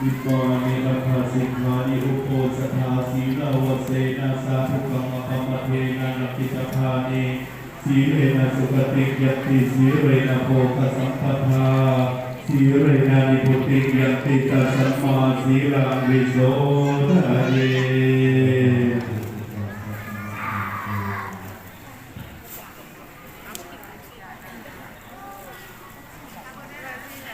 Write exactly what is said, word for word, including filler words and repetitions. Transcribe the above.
Imāni pañca sikkhāni uposathasīlavasena sādhukammapamatthena rakkhitabāni. Sīlena sugatiṃ yanti, sīlena bhogasampadā, sīlena nibbutiṃ yanti, tasmā sīlaṃ visodhaye.